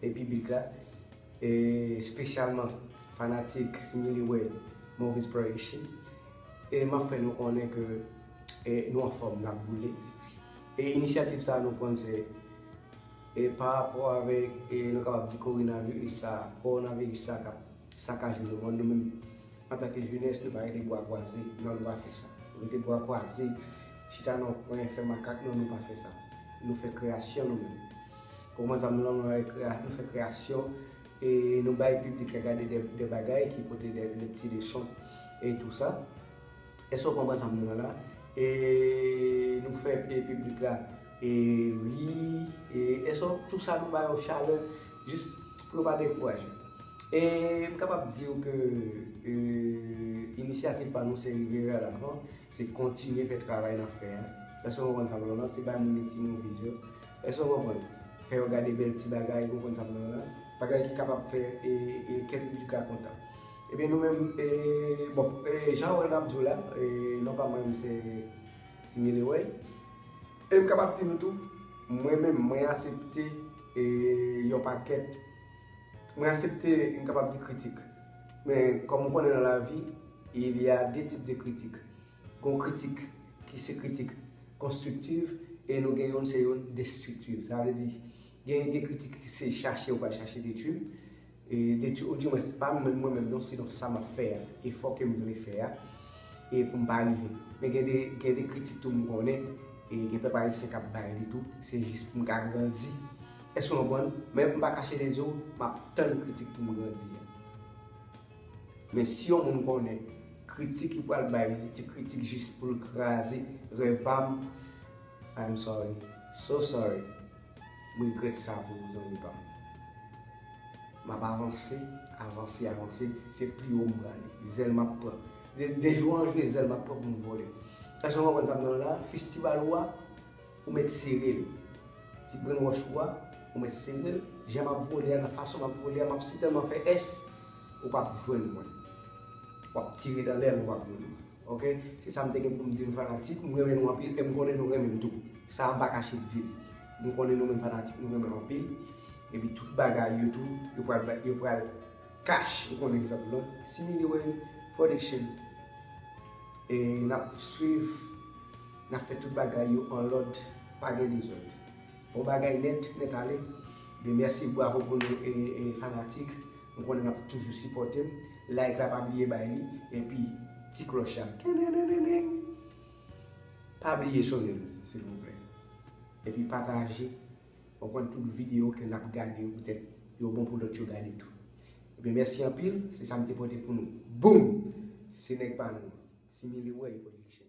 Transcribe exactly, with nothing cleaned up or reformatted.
e piblik la, e espesyalman fanatik Simileway Movies Production. E m ap fè nou konnen ke e nou anfòm, n ap boule. E inisyativ sa a nou pran se e pa rapò avèk e nou kapab di kowonaviris sa, kowonaviris sa k ap sakaje lemonn, nou menm antanke jenès nou pa rete bra kwaze, non, nou pa fè sa. Rete bra kwaze, chita nan yon kwen fè makak, non, nou pa fè sa. Nou fè kreyasyon nou menm. Konprann sa m di w la, nou fè kreyasyon e nou bay piblik la gade de, de bagay ki pote de, de ti leson e tou sa. Èske w konprann sa m di w la? E nou fè e piblik la e ri, e èske tou sa nou ba yo chalè jis pou yo pa dekouraje. E m kapab di w ke e, inisyativ pa nou se rive vè lavan, se kontinye fè travay n ap fè a. Èske w konprann sa m di w la? Se bay moun yo ti movies yo. Èske w konprann? Fè yo gade bèl ti bagay, ou konprann sa m di w la? Bagay ki kapab fè e, e kè piblik la kontan. Ebyen nou menm, e, bon, e, jan w wè n ap di w la, e, non pa mwen menm se Simileway. E m kapab di nou tou, mwen menm, mwen aksepte e, yon pakèt, mwen aksepte, m kapab di kritik. Men kòm ou konnen nan lavi, il y a deux types de critiques. Gon kritik ki se kritik konstriktiv e nou gen youn se youn destriktiv. Sa vle di, gen, gen kritik ki se chache, ou pral chache detwi m. E detwi, oudimwens, pa mwen, mwen menm non, sinon sa m ap fè a, efò ke m vle fè a, e pou m pa rive. Men gen de, gen de kritik tou m konnen, e gen pèp ayisyen k ap bay li tou, se jis pou m ka grandi. Èske w konprann? Men m pa kache de di w, m ap tann kritik pou m grandi a. Men si yon moun konnen kritik li pral bay, se ti kritik jis pou l kraze rèv pa m, I'm sorry. So sorry. M regrèt sa pou ou, zanmi pa m. M ap avanse, avanse, avanse. Se pi wo m prale. Zèl m ap pran. De, de jou an jou, e zèl m ap pran pou m vole. Èske w konprann sa m nan la? Fistibal ou a, ou mèt sere l. Ti grenn wòch ou a, ou mèt sere l. Jan m ap vole a, nan fason m ap vole a, m ap sitèlman fè S, ou p ap jwenn mwen. W ap tire nan lè, men w p ap jwenn mwen. Oke? Se sa m te gen pou m di nou fanatik. M renmen nou anpil e m konnen nou renmen m tou. Sa a m pa kache di l. M konnen nou menm fanatik, nou renmen m anpil. Epi tout bagay yo tou, yo pral, yo pral kach, ou konnen ki sa pou lan. Simileway Production. E n ap swiv, n ap fè tout bagay yo an lòd, pa gen dezòd. Bon bagay nèt, nèt ale. Byen, mèsi, bravo pou nou, e, e, fanatik. M konnen n ap toujou sipòte m. Like la, pa bliye bay li. Epi, ti klòch la. Kenenenenen. Pa bliye sonnen l, silvouplè. Epi, pataje. Konprann tout videyo ke n ap gade yo, poutèt yo bon pou lòt yo gade tou. Ebyen, mèsi anpil. Se sa m te pote pou nou. Boom! Se nèg pa nou an. Simileway Production.